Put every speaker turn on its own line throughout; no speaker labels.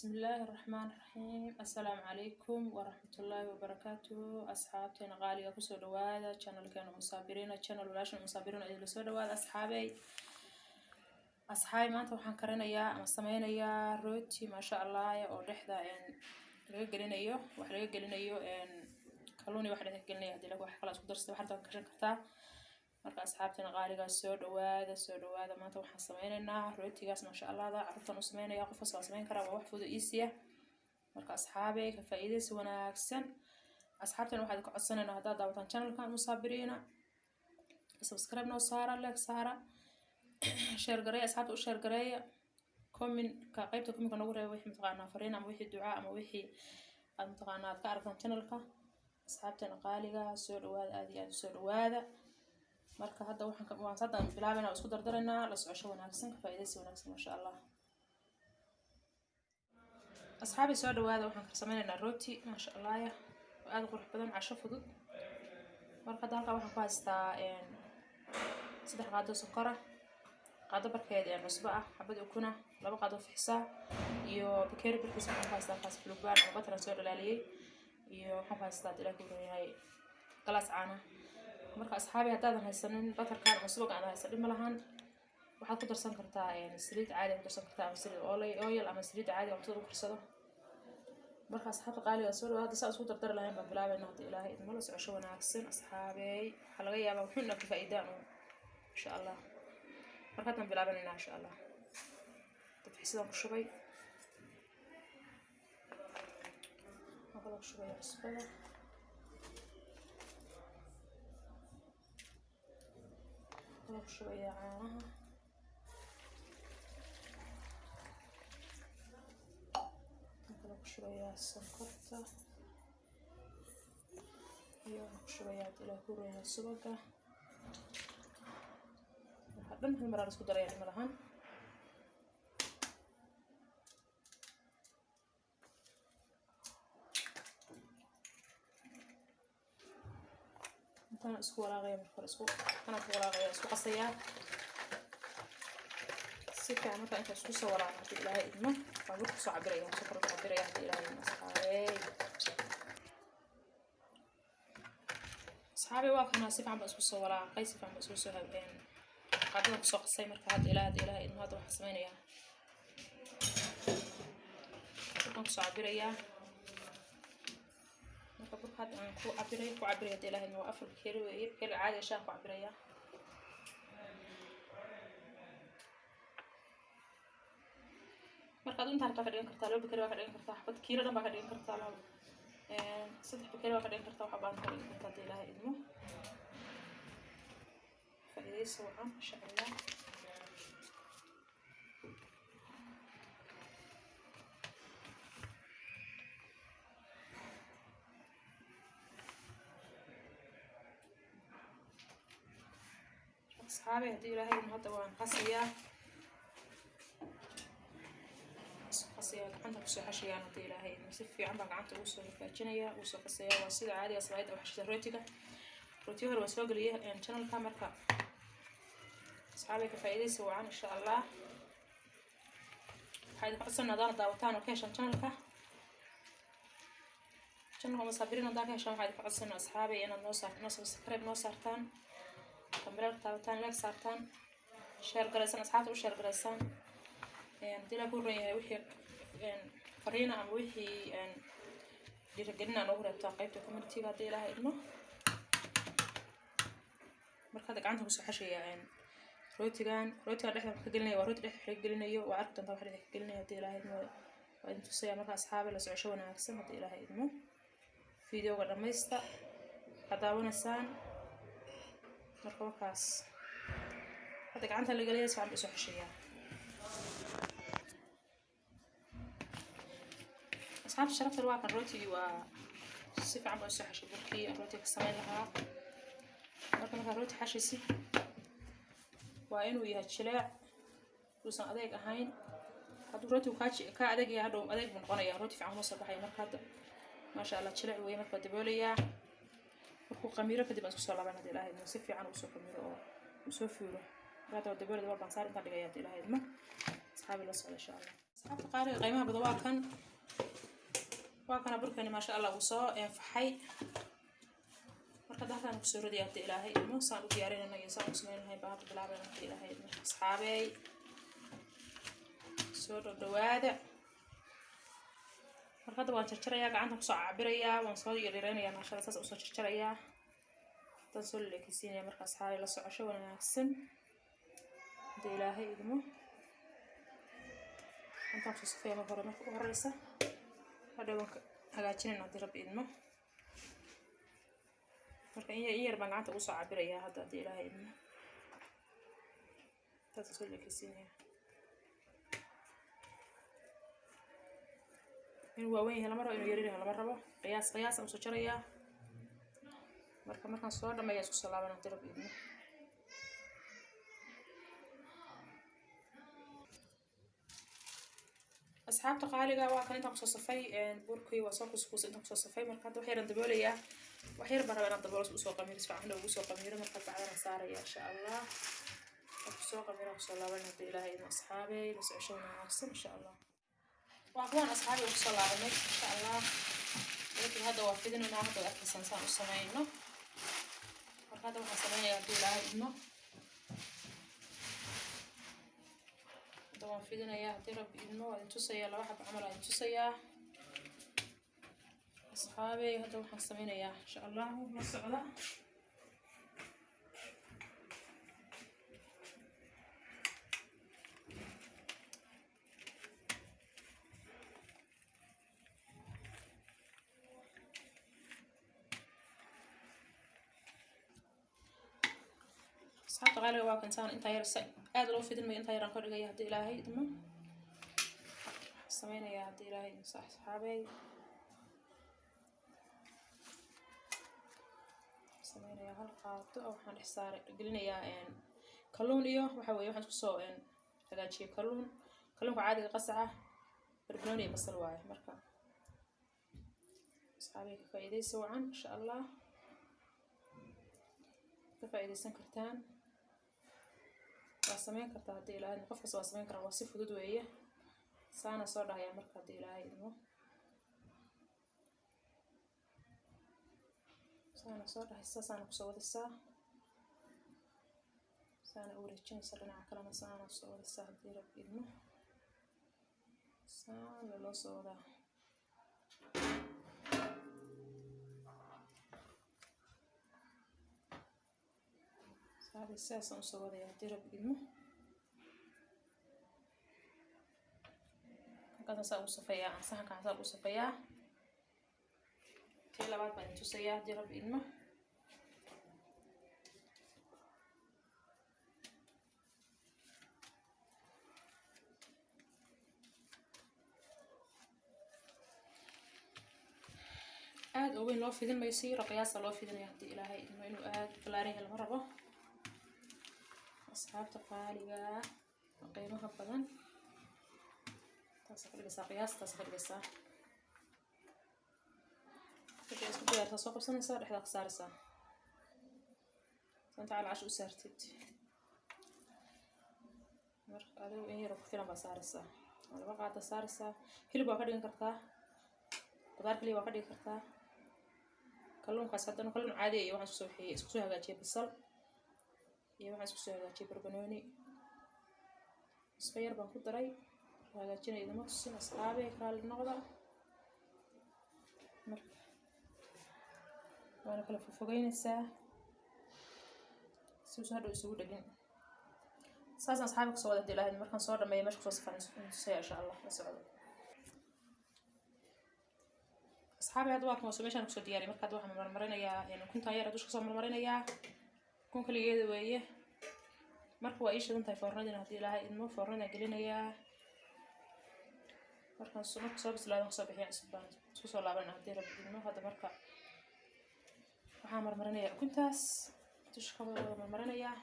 Bismillaahi Raxmaani Raxiim. Assalaamu calaykum waraxmatullaahi wabarakaatuhu. Asxaabteena qaaliga, kusoo dhawaada channelkeena Musaabiriina Channel, walaashan Musaabiriina idinla soo dhawaada, asxaabey. Asxaabi, maanta waxaan karinayaa ama sameynayaa rooti, maasha Allah, oo dhexda laga gelinayo, wax laga gelinayo kalluun iyo wax dhexda gelinaya. Haddii wax kala isku darsada, waxaad gashan kartaa. Marka asxaabteena qaaliga, soo dhawaada, soo dhawaada. Maanta waxaan sameynaynaa rootigaas, maasha Allah, da carruurtan u sameynaya, qof kasta waa sameyn karaa, waa wax fudud, easy ah. Marka asxaabey, ka faa'iidaysi wanaagsan. Asxaabteena, waxaad ka codsanaynaa haddaad daawataan channelkan Musaabiriina, subscribe noo saara, like saara, share gareeya, asxaabta u share gareeya, comment-ka, qaybta comment-ka noogu reeba wixii mataqaanaa fariin ama wixii ducaa ama wixii aad mataqaanaa aad ka aragtaan channelka. Asxaabteena qaaliga, soo dhawaada, aad iyo aad u soo dhawaada. Marka hadda waxaan waan haddaan bilaabaynaa, isku dardaraynaa. La socosho wanaagsan, ka faa'iidaysi wanaagsan, maasha Allah. Asxaabi, soo dhawaada. Waxaan ka sameynaynaa rooti, maasha Allah, ya oo aad u qurux badan, casho fudud. Marka hadda halkaa waxaan ku haystaa 3 qaado sokora, qaado barkeed ee cusbo ah, xabad ukuna, 2 qaado fixsa iyo bakeeri barkiisa. Waxaan ku haystaa kaas Blue Band ama butter aan soo dhalaaliyey, iyo waxaan ku haystaa, ilaa ku yahay, galaas caana. Marka asxaabi, haddaadan haysanin butterkan ama subag aan haysan, dhib ma lahan. Waxaad ku darsan kartaa saliid caadi ku darsan kartaa, ama saliid oil ama saliid caadi cuntada lagu karsado. Marka asxaabta qaaliga, soo dhawaada. Saa isku dardari lahayn baan bilaabayna hadda Ilaahay idmo. La socosho wanaagsan, asxaabey. Waxaa laga yaabaa wuxuuna ka faa'iidaan uun, insha Allah. Marka haddaan bilaabanayna, insha Allah. Dabxisidaan ku shubay, waxaan kaloo ku shubaya cusbada, kaloo ku shubaya caanaha, waxaan kaloo ku shubayaa sonkorta iyo waxaan ku shubayaa, hadii Ilaah ku roonyahay, subaga. Waxaa dhan hal mar aan isku daraya, dhima lahan. Intaan isku walaaqaya marka hore, isku kanaan ku walaaqaya, isku qasayaa si fiican. Marka inta isku soo walaaqa, hadii Ilaahay idmo, waan burka kusoo cabiraya, sokor ku cabiraya, hadii Ilaahay idmo. Asxaabey, asxaabey, waa kana, si fiican baan isku soo walaaqay, si fiican baan isku soo habeen, qaadadan kusoo qasay. Marka hadda ilaa hadda Ilaahay idmo, hadda waxaan sameynayaa burkaan kusoo cabirayaa. Marka burka hadda aan ku cabiray, hadda Ilaahay idmo, waa 4 bakeeri weeye, bakeeri caadi ah shaah ku cabirayaa. Marka ad intaa rabtaa ka dhigan kartaa, 2 bakeeri waa ka dhigan kartaa, xabad kiilo dhan baa ka dhigan kartaa, laba, 3 bakeeri waa ka dhigan kartaa, waxa baan ka dhigan kartaa, hadda Ilaahay idmo. Faa'iidaysi wacan, insha Allah. Asxaabi, haddii Ilaahay idmo, hadda waan qasayaa, isku qasayaa, gacanta kusoo xashayaan. Haddii Ilaahay idmo, si fiican baan gacanta ugu soo rafaajinayaa, ugu soo qasayaa. Waa sida caadiga sabaayadda u xashida rootiga. Rootiyo hore waa soo geliyay channelka. Marka asxaabi, ka faa'iidaysi wacan, insha Allah. Waxaa idinka codsanaa haddaana daawataan oo ka heshaan channelka Musaabiriin, haddaan ka heshaan, waxaa idinka codsanaa, asxaabi, inaad noo saar, noo subscribe noo saartaan, gambaleelka taabataan, like saartaan, share garaysaan, asxaabta u share garaysaan. Haddii Ilaah ku ron yahay, wixii fariina ama wixii dhiirigelina noogu reebtaa qaybta community-ga, haddii Ilaahay idmo. Marka hadda gacanta kusoo xashaya rootigan. Rootigan dhexda wax ka gelinaya, waa rooti dhexda wax ka gelinayo. Waa arki doontaa wax dhexda ka gelinayo, haddii Ilaahay idmo, waa idin tusaya. Marka asxaabi, la socosho wanaagsan, haddii Ilaahay idmo. Videoga dhammaysta, waxaad daawanaysaan. Marka wakaas, hadda gacanta la gelaya, si fiican baa usoo xeshayaa. Asxaabta sharafta, waa kan rootigii, waa si fiican baa usoo xeshay burkii aan rootiga ka samayn lahaa. Marka markaa rooti xashaysid, waa inuu yahay jileec, uusan adeeg ahayn. Hadduu rootigu kaa adeeg yahay, hadhow adeeg buu noqonayaa, rooti fiican kuma soo baxaya. Marka hadda, maasha Allah, jileec weeye. Marka waa daboolayaa, markuu qamiiro kadib aan isku soo laaban, hadii Ilaahay idmo, si fiican uu soo qamiiro oo uu soo fuuro. Marka hadda waa daboolaya, dabool baan saar, intaan dhigaya, hadii Ilaahay idmo. Asxaabi, la socda, insha Allah. Asxaabta qaaliga qiimaha badan, waa kan, waa kana burkani, maasha Allah, uu soo faxay. Marka halkaan kusoo ridaya hadii Ilaahay idmo. Saan u diyaarinayna iyo saan u sameynay baa hadda bilaabayna hadii Ilaahay idmo. Asxaabey, soo dhowdhowaada. Marka hadda waan jarjarayaa, gacanta kusoo cabirayaa, waan soo yaryareynayaa, maasha Allah, saas usoo jarjarayaa, haddaan soo laleekeysiinaya. Marka asxaabey, la socosho wanaagsan hadii Ilaahay idmo. Intaan kusoo safeeya marka hore, marka u horeysa, hadhow waan hagaajinayna haddii Rabbi idmo. Marka in yar baan gacanta ugu soo cabirayaa hadda haddii Ilaahay idmo, saasaan soo leekeysiinaya. Inuu waaweyn yahay lama rabo, inuu yaryar yahay lama rabo. Qiyaas qiyaas aan usoo jarayaa. Marka markaan soo dhameeya isku soo laaban haddii Rabbi idmo. Asxaabta qaaliga, waa kan intaan kusoo safay burkii, waa soo kuskuusay intaan kusoo safay. Marka hadda wax yaraan daboolayaa, wax yar baan rabaa inaan daboolo si usoo qamiiro, si fiican ugu soo qamiiro. Marka bacdana saaraya insha Allah. Marka soo qamiiro kusoo laaban haddii Ilaahay idmo. Asxaabey, la socosho wanaagsan insha Allah. Waa kuwaan asxaabey, ugu soo laabanay insha Allah. Laakiin hadda waa fidinaynaa, hadda arkaysaan saan u samayno. Marka hadda waxaan samaynayaa haddii Ilaahay idmo, hadda waan fidinayaa haddii Rabbi idmo, waa idin tusayaa, laba xaba camal waa idin tusayaa asxaabey. Hadda waxaan sameynayaa insha Allahu, la socda. Asxaabta qaaliga, waa kan saan intaa yar, aad loo fidin mayo, intaa yaraan ka dhigaya haddii Ilaahay idmo. Waxaan sameynayaa haddii Ilaahay idmo, asxaabey, sameynayaa hal qaado oo waxaan dhex saaray gelinayaa kalluun iyo waxa weeye waxaan isku soo hagaajiyay kalluun, kalluunka caadiga, qasaca, barbarooni iyo basal waaye. Marka asxaabey, ka faa'iidaysa wacan insha Allah, ka faa'iidaysan kartaan, waa sameyn kartaa haddii Ilaahay idmo. Qof kasta waa sameyn karaa, waa si fudud weeye. Saana soo dhahayaa marka haddii Ilaahay idmo, saana soo dhahaysaa, saana kusoo wadaysaa, saana u wareejinaysa dhinaca kalena, saana soo wadaysaa haddii Rabbi idmo, saana loo soo wadaa. Saabay, sidaasaan usoo wadaya haddii Rabbi idmo. Halkaasaan saa ugu safayaa, aan saxankaan saa ugu safayaa. Tii labaad baan idin tusayaa haddii Rabbi idmo. Aad oo weyn loo fidin mayo, si yaro qiyaasa loo fidinaya haddii Ilaahay idmo. Inuu aad balaaran yahay lama rabo. Asxaabta qaaliga oo qiimaha badan, taasa ka dhigaysaa, qiyaas taasa ka dhigaysaa. Wixii isku diyaarsaa soo qabsanaysaa, dhexdaa ka saaraysaa, santa cala casho u saartid. Marka adigu in yaro ku filan baa saaraysaa, laba qaada saaraysaa. Hilib waa ka dhigan kartaa, qudaar kaliya waa ka dhigi kartaa. Kalluunkaas haddana kalluun caadi iyo waxaan isku soo bixiyey, isku soo hagaajiyey basal iyo waxaan isku soo hagaajiyey barbanooni, cusbo yar baan ku daray. Hagaajinaya idama tusin asxaabe, raalli noqda. Marka waana kala fofogeynaysaa si uusan hadhow isugu dhegin. Saasaan asxaabi kusoo wada hadii Ilaahay. Markaan soo dhameeyo meesha kusoo safan tusaya insha Allah, la socdo asxaabi. Hadda waa kan meeshaan kusoo diyaariyay. Marka hadda waxaan marmarinayaa ukuntaan yar dusha kasoo marmarinayaa, ukun kaligeeda weeye. Marka waa ii shidan tahay foornadina haddii Ilaahay idmo, foornada gelinayaa. Markaan marka soo bislaado kasoo bixiya cusub baan isku soo laabanaa haddii Rabbi idmo. Hadda marka waxaan marmarinayaa ukuntaas dusha ka wada marmarinayaa.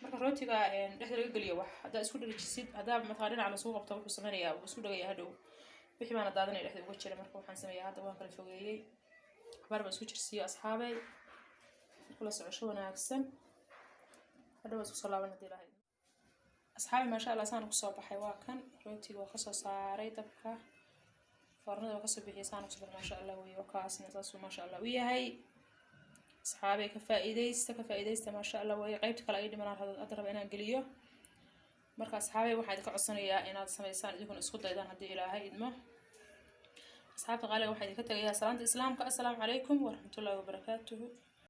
Marka rootiga dhexda laga geliyo wax haddaa isku dhagajisid, haddaa mataqaa dhinaca lasugu qabto, wuxuu sameynayaa wuu isku dhagayaa, hadhow wixii baana daadanaya dhexda uga jira. Marka waxaan sameeyaa hadda waan kala fogeeyey, xabaar baan isku jirsiiyo asxaabay. Marka la socosho wanaagsan, hadhow waan isku soo laaban haddii Ilaahay. Asxaabi, maasha Allah, saan kusoo baxay. Waa kan rootiga, waa kasoo saaray dabka, foornada waa kasoo bixiyay, saan kusoo baxay, maasha Allah wey. Waa kaasna saasuu maasha Allah u yahay. Asxaabay, ka faa'iidaysta, ka faa'iidaysta, maasha Allah wey. Qaybta kale ay dhimanaan hadda raba inaan geliyo. Marka asxaabay, waxaa idinka codsanayaa inaad samaysaan, idinkuna isku daydaan haddii Ilaahay idmo. Asxaabta qaaliga, waxaa idinka tegayaa salaanta Islaamka. Assalaamu calaykum waraxmatullaahi wabarakaatuhu.